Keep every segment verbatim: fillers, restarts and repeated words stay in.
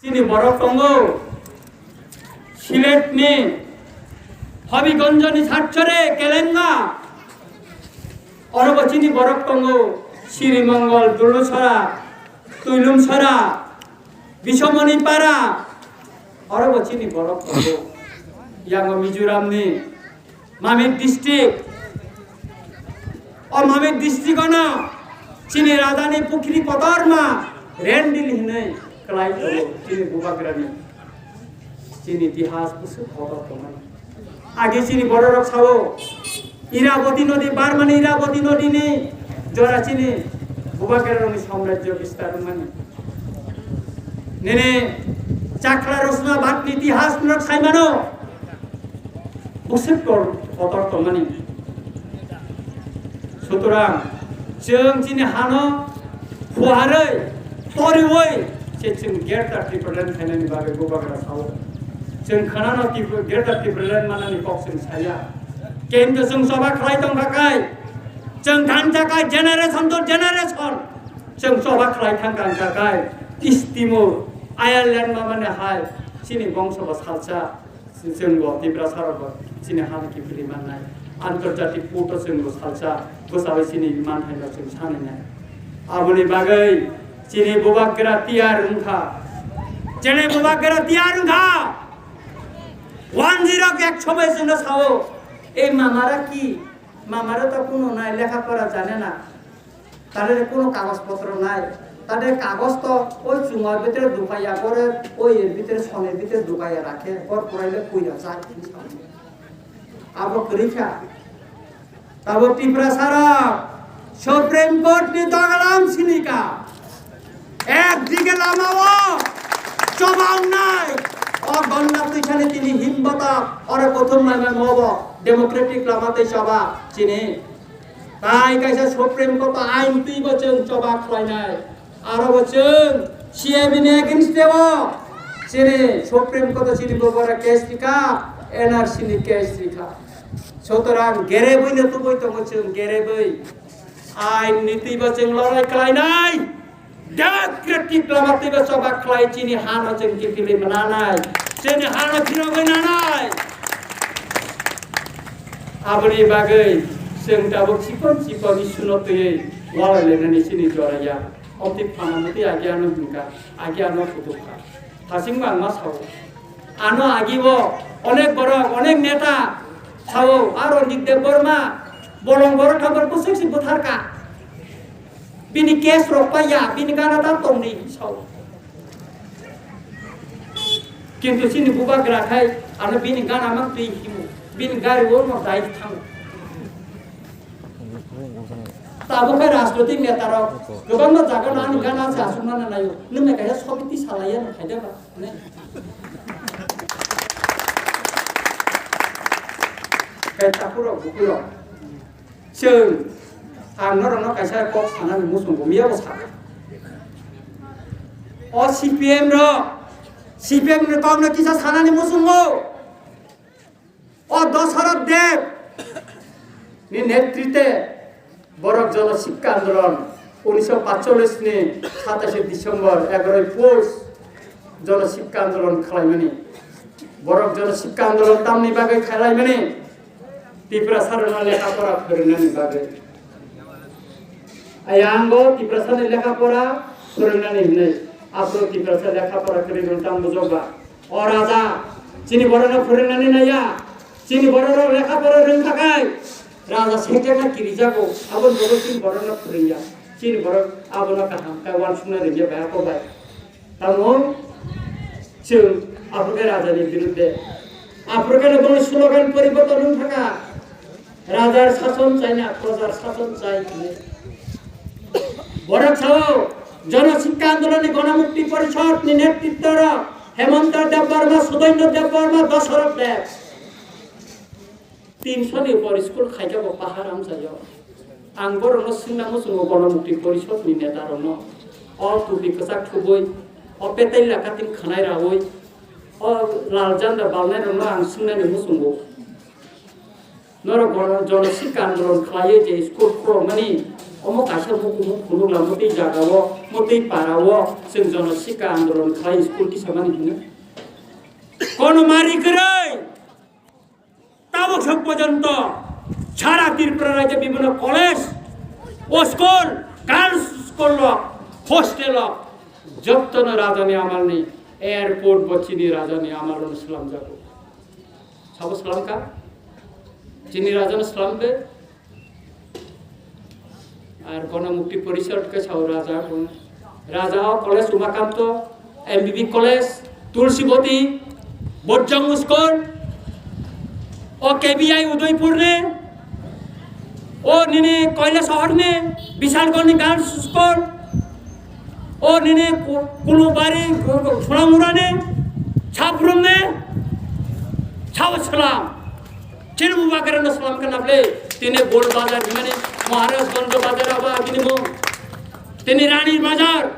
Chini borok tongo Siletni Habiganjni Satchare Kelenga. Orobo chini borok tongo Siri Mongol, Dulusora, Tuilumsora, Bisomoni Para. Orobo chini borok tongo. Yango Mizoramni Mamit district. O Mamit district ono chini rajani pukhri kotorma Rendil hinwi kwlai tongo chini bubagrani. Chini itihas bwswk kotor tongmani. Age chini bororok sao Iraboti nodi, Barmani Iraboti nodini jora chini bubagrarokni samrajyo bistar wngmani. Nini chakla rosna batni itihas norok saimano. Bwswk tor-, kotor tongmani. Sutorang, chwng chini hano phuarwi, toriwi, se chwng Greater Tipraland khainani bagwi bubagra sao. Chwng khwnano Tipra-, Greater Tipraland manani kok chwng saya. Kintu chwng choba khlai tongkha kai, chwng thansa kai, generation to generation, chwng choba khlai thangkha kai, East Timor, Ireland mamani hai, chini bongso bo salsa. Chwng bo Tiprasa rok bo chini hano kiphilwi mannai. Antarjatik court o chwng bo salsa bwchawi chini manthaino chwng sanai nai. Aboni bagwi chini bubagra tiyar wngkha. Chini bubagra tiyar wngkha. One zero ek sobai chwngno sao, "Ei mamara ki? Mamara to kuno nai, lekha pora jane na." Tare kuno kagoj potro nai. Tare kagoj to oi chungar bhitere dukaiya, pore oi er bhitere, sonir bhitere dukaiya rakhe, por puraile puira jai. Abo kwrwi kha. Tabo Tiprasa rok Supreme Court ni dogalam sinika. Ek dige lama o choba wngnai. O gonna twi sani tini himbata oro kothom mai mai mobo democratic lama tei choba chini. Tai kaisa Supreme Court o ain twi bo chwng choba khlainai. Aro bo chwng C A B ni against o chini Supreme Court o chini bo bora case rikha, N R C ni case rikha. Sutorang gerebwi no tubui tongo chwng, gerebwi. Ain ni twi bo chwng lorai khlainai. Democratic lama twibo choba khlai chini hano chwng kiphilwi mananai, chini hano phirogwi nanai. Aboni bagwi chwng tabuk chikon chikon isuno twiwi walai lainani chini jora ya. Omtwi phana mutwi agi ano hwnkha, agi ano kutukha. Hasing bangma sao. Ano agi o onek borok, onek neta sao, aro Ranjit Debbarma, bolong borok thambar bwswk si bwtharka. Bini case rok paiya, bini gana ta tongdi sao. Kintu chini bubagra khai, ano bini gana mang twi himu, bini gari o no dai thango. Tabuk khai rajnoitik neta rok kwbangma jaga no ani gana se aswk nana naio. Nwng nai kaisa sobiti salaiya no khaida ba. Kai takhurok bukhurok. Chwng ang norokno kaisa kok sanani muchungo, miya bo sakha. O C P M rok, C P M ni kokno kisa sanani muchungo. O Dasarath Deb ni netrite borok Jono Sikka Andolon unisho patchollis ni satais December, egaroi Pous Jono Sikka Andolon khlaimani. Borok Jono Sikka Andolon tamni bagwi khlaimani? Tiprasa rokno lekha pora phwrwngnani bagwi. Ayang bo Tiprasa ni lekha pora phwrwngnani hinwi. Aphuru Tiprasa lekha pora kwrwi rwng tang bujok ba. O raja, chini borokno phwrwngnani naiya, chini bororok lekha pora rwngkha khai, raja sengjakna kirijago, aboni bagwi chini borokno phwrwngya. Chini borok abono kaham khe uansukna rwngya bai, ako bai. Tamo chwng aphuru khe rajani birudde. Aphuru khe boni slogan poriborton wngkha kha. Rajar sason chai na, projar sason chai hinwi. Borok sao, Jono Sikka Andolon ni Gonomukti Porishod ni netritwo rok Hemanta Debbarma, Sudainyo Debbarma, Dasarath Deb. Tinso ni upor school khaikhe bo pahar amchaio. Ang borokno swngna muchungo Gonomukti Porishod ni neta rokno. O tupi kwchak thubui, o petel laka tin khwnai raui, o lal janda balnai rokno ang swngnani muchungo. Norok bono Jono Sikka Andolon khlaiwi je school khulokmani, Omo kaisa muku muku phunuk lamo tei jaga o, mo tei para o, chwng jono sika andolon khlai school kisa mani hino. Kono mari kwrwi. Tabuk sok porjonto sara Tripura rajyo bibhinno college, o school, girls school rok, hostel rok, jottono rajani amalni airport bo chini rajani amalono swlamjago. Sabo swlamkha? Chini rajano swlamde? Ar Ganamukti Porishad khe sao raja, raja o college Umakanto, M B B college, Tulsiboti, Bojjang School, o K B I Udaipur ni, o nini Koilashahar ni, Bishalgarh ni Girls School, o nini Ku-, Kulubari, Ku-, Sonamura ni, Sabrum ni, sao swlam. Chini bubagra no swlam kana ble, tini Gol Bazar himani, Maharajganj Bazar abo agini mung, tini Rani Bazar,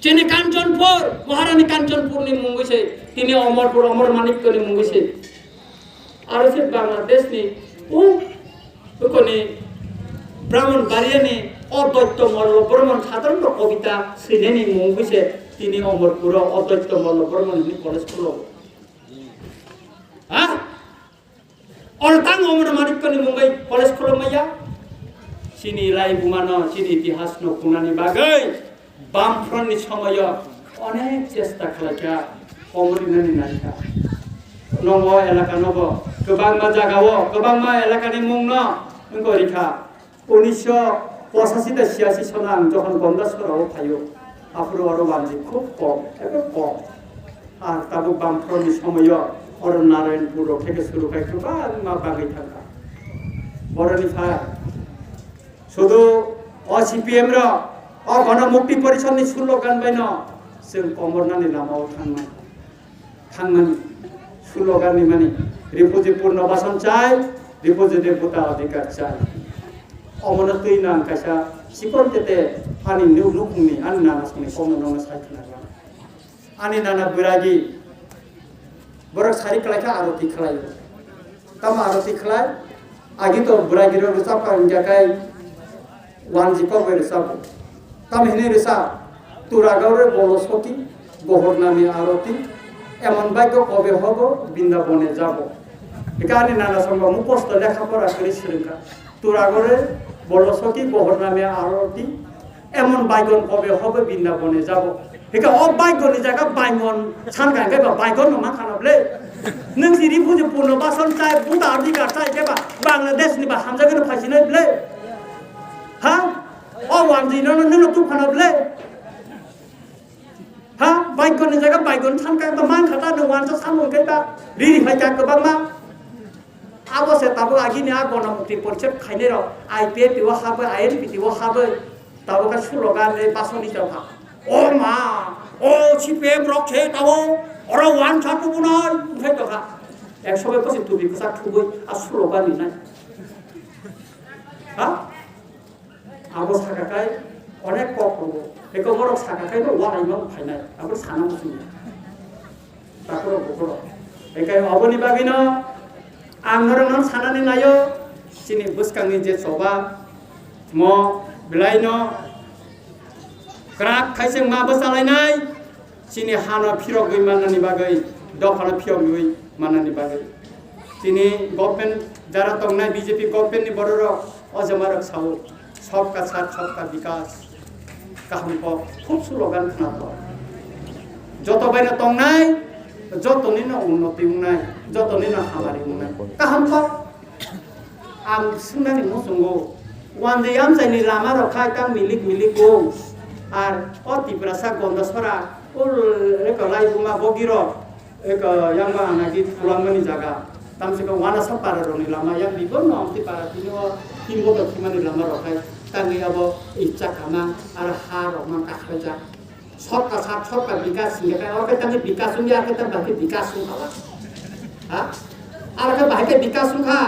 chini Kanchanpur, Maharani Kanchanpur ni mungwi se, tini Amarpur, Amar Manikya ni mungwi se. Aro se Bangladesh ni, u, ukoni Brahmanbaria ni Advaita Malla Barman sadharanto kobita swinani mungwi se, tini Amarpur o Advaita Malla Barman ni college khulo. Ha? Oro tang Amar Manikya ni mungwi college khulumaya. Chini laibuma no, chini itihas no kunani bagwi Bamfront ni somoyo onek chesta khlaikha, komornani naikha. Nongo elaka nobo kwbangma jaga o, kwbangma elaka ni mung no wngkha rikha. Unisho pochasi da chiyasi sono ang jokhon Gonda Sora o phaio, aphuru oro wanjwi khub kom, ebo kom. Ar tabuk Bamfront ni somoyo oro Narayanpur rok theke suru khai kwbangma bagwi thangkha. Boroni phai sudu o C P M rok, o Ganamukti Porishad ni slogan bai no chwng komornani lama o thangmani. Thangmani, slogan rimani, refugee purno basan chai, refugee de bhuta adhikar chai. Omono twi nang kaisa chikon tete ani nu-, nukhungni, ani nana songni kokno nongno sai khna rwna. Ani nana bwragi, borok sari kwlai kha aroti khlai. Tamo aroti khlai, agi to bwragi rok rwchap kha wngya khai wanji kok bai rwchap. Tamo hinwi rwchap, turagao re bolo soki, gohor nami aroti, emon bhagyo kobe hobo, Brindabone jabo. Hika ani nana songbo mu kosto lekha pora kwrwi swrwngkha. Turagao re bolo soki, gohor nami aroti, emon bhagyo kobe hobo, Brindabone jabo. Hika o bhagyo ni jaga baingon sankha hingke ba baingon no mankha no ble. Nwng si refugee purno basan chai, bhuta adhikar chai hingke ba Bangladesh ni ba hamjagwi no phaisinai ble. Ha? O wanjwi no, no, no, no, tubphano ble. Ha? Bhagyo ni jaga baingon sankha ba mankha ta nwng wansa samung hingke ba riri phai kha kwbangma. Abo se tabuk agini a Ganamukti Porishad khainai rok I P F T o habwi, I N P T o habwi tabuk khe slogan le basoni tongkha. O ma, o C P M rok se tabuk oro wansa tubunai wngthai tongkha. Ekso bai bwswk tubi kwchak thubui a slogan rinai. Ha? Abo saka kai onek kok tongo. Eko borok saka kai no walai ma phainai. Abo sana muchung. Takhoro bukhoro. Eko aboni bagwi no ang norok no sanani naio. Chini bwskangni je choba mo belai no krak khaiseng ma bwchalainai. Chini hano phirogwi mannani bagwi, dophano phirogwi mannani bagwi. Chini government jara tongnai B J P government ni bororok o jamarok sao, "Sabka saath, sabka vikas." Kaham kok, khub slogan khna kok. Joto baino tongnai, joto nino unnoti wngnai, joto nino hamari wngnai. Kaham kok. Ang swngnani muchungo, wanjwi amchaini lama rok khai tang milik milik o. Ar o Tiprasa Gondasora, o reko laibuma bogirok, eko yangma anagi thulangmani jaga. Tamsiko wanasa para rokni lama yang bibonno amtwi para tini o tin bodol khimani lama rok khai tangwi abo icha kama ar ha rok mang kakhlaijak. Sorkar sat, sorkar bikas hingke kai, oro kai tangwi bikas wngya, aro kai tang bahai bikas wngkha ba? Ha? Aro kai bahai kai bikas wngkha?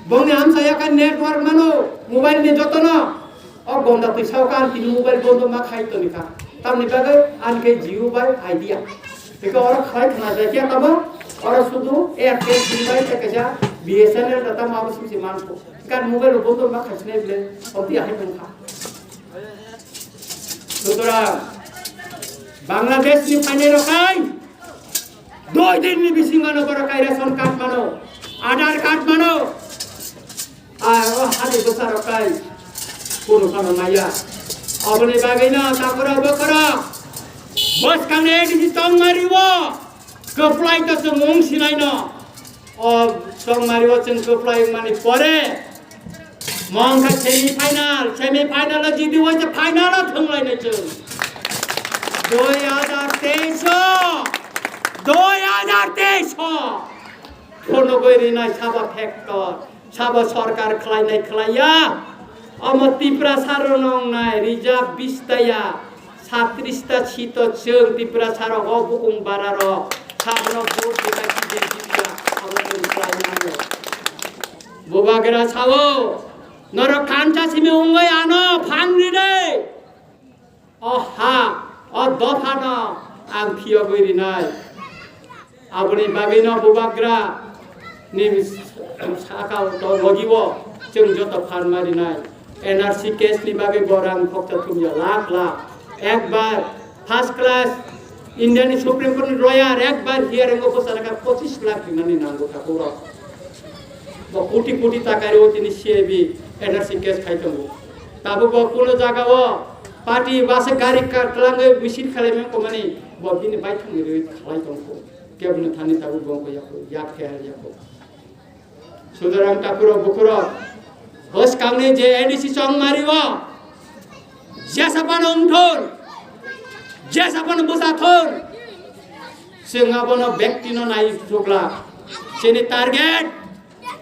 Bongni amsa ya kai network mano, mobile ni jotono. O gonda twi sao kan tini mobile bondo ma khai toni kha. Tamni bagwi ani kai Jio bai Idea. Tiko oro khai khna jai kya tamo, oro sudu Airtel sim bai tei kaisa B S N L da tamo abo sim sim manko. Kan mobile bo to ma khasne ble, obdi ahai tong kha. Sutorang, Bangladesh ni phainai rok kai, doi din ni bisingo no borok kai ration card mano, Aadhaar card mano. Ah, o hadi bwsa rok kai, kunu phano maya. Oboni bagwi no takura bokora, bwskang ni A D C tong mari o, kwplai to chwng wng sinai no. O chongmari o chwng kwplai wngmani pore, mongkha semi final, semi final o jidi waisa final o thwnglainai chwng. Dui hajar teis o, dui hajar teis o phunugwi rinai sabo factor, sabo sorkar khlainai khlaiya. Omo Tiprasa rok nongnai reserve bish taya, satrish ta seat o chwng Tiprasa rok o bukung bara rok sabono vote bwsai B J P ya, abo chwng khlai nango. Bubagra sao, norok kancha simi wngwi ano phan rinai. O ha, o dophano ang phiyogwi rinai. Aboni bagwino Bubagra ni saka to logibo chwng joto phan marinai. N R C case ni bagwi bo rang khoksa thumya lakh lakh. Ekbar first class India ni Supreme Court ni lawyer ekbar hearing o bwsaraka pochis lakh rinani nango takhurok. Bo koti koti taka rw tini C I B N R C case khai tongo. Tabuk bo kuno jaga o party basa gari ka twlangwi misil khalai mani komani bo bini baithang ni rwi khalai tongkho. Kebni thani tabuk bo yak yak khe yako. Sudarang takhurok bukhurok bwskangni je A D C chongmari o jesa phano wngthun, jesa phano bwsa thun, chwng abono bektino nai thukla. Chini target,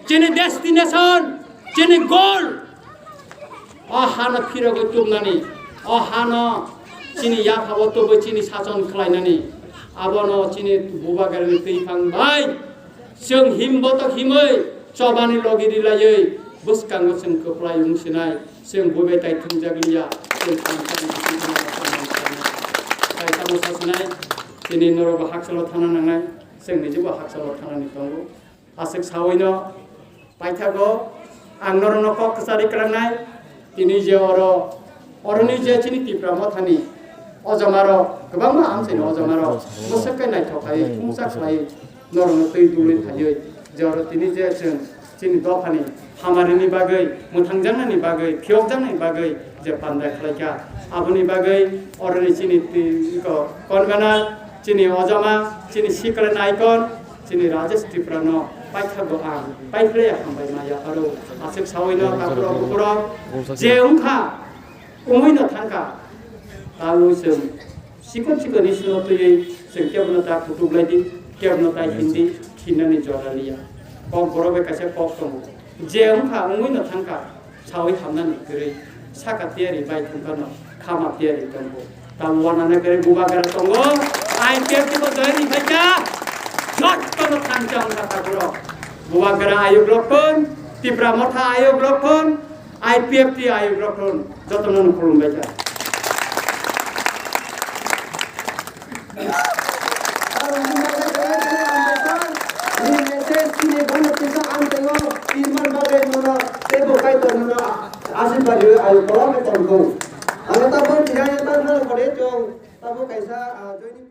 chini destination, chini goal. O hano phirogwi tubnani, o hano chini yaphabo tubui chini sachon khlainani, abono chini Bubagrani twi phang bai. Chwng himbotok himwi chobani logi rilaiwi bwskango chwng kwplai wng sinai, chwng buibai tai thwngjak liya, chwng samsani bisingtwi tai tamo sa sinai, chini norokbo hakchalo thana nangnai, chwng nijibo hakchalo thanani tongo. Aswk sawino paithago ang norokno kok kwchari kwlangnai, tini je oro, oroni je chini Tipra mothani ojamarok, kwbangma amchaini ojamarok bwswk khe naithok khlai, thumsa khlai, norokno twi dulwi phaiwi, je oro tini je chwng chini dophani hamarini bagwi, mwthangjaknani bagwi, phiyokjaknani bagwi je panda khlaikha, aboni bagwi oroni chini twi-, iko convener, chini ojama, chini sikla naikon, chini Rajesh Tripura no paithago ang, paikhlai hambai ma yapharo, aswk sawino kaphuro bukhuro, je wngkha, wngwi no thangkha, tamo chwng chikon chikon ni sino twiwi chwng kebono ta kutuk lai di, kebono ta hindi, hinnani jora liya. Kok borok bai kaisa kok tongo. Je wngkha, wngwi no thangkha, sawi hamnani kwrwi, saka tiyari bai thangkha no, khama tiyari tongo. Tamo wanana kwrwi Bubagra tongo, I P F T bo join ri phaikha, jotto no thangcha wngkha takhuro. Bubagra ayuk rok thun, Tipra Motha ayuk rok thun, I P F T ayuk rok thun jotono no khulumbai kha. Ani message chini bono kisa ang tengo, Tirman bagwi nono teibo Kaitor nono asirwad rwi ayuk kolom tongkho. Ano tabuk tihai tabuk no kore chong tabuk kaisa, ah, joining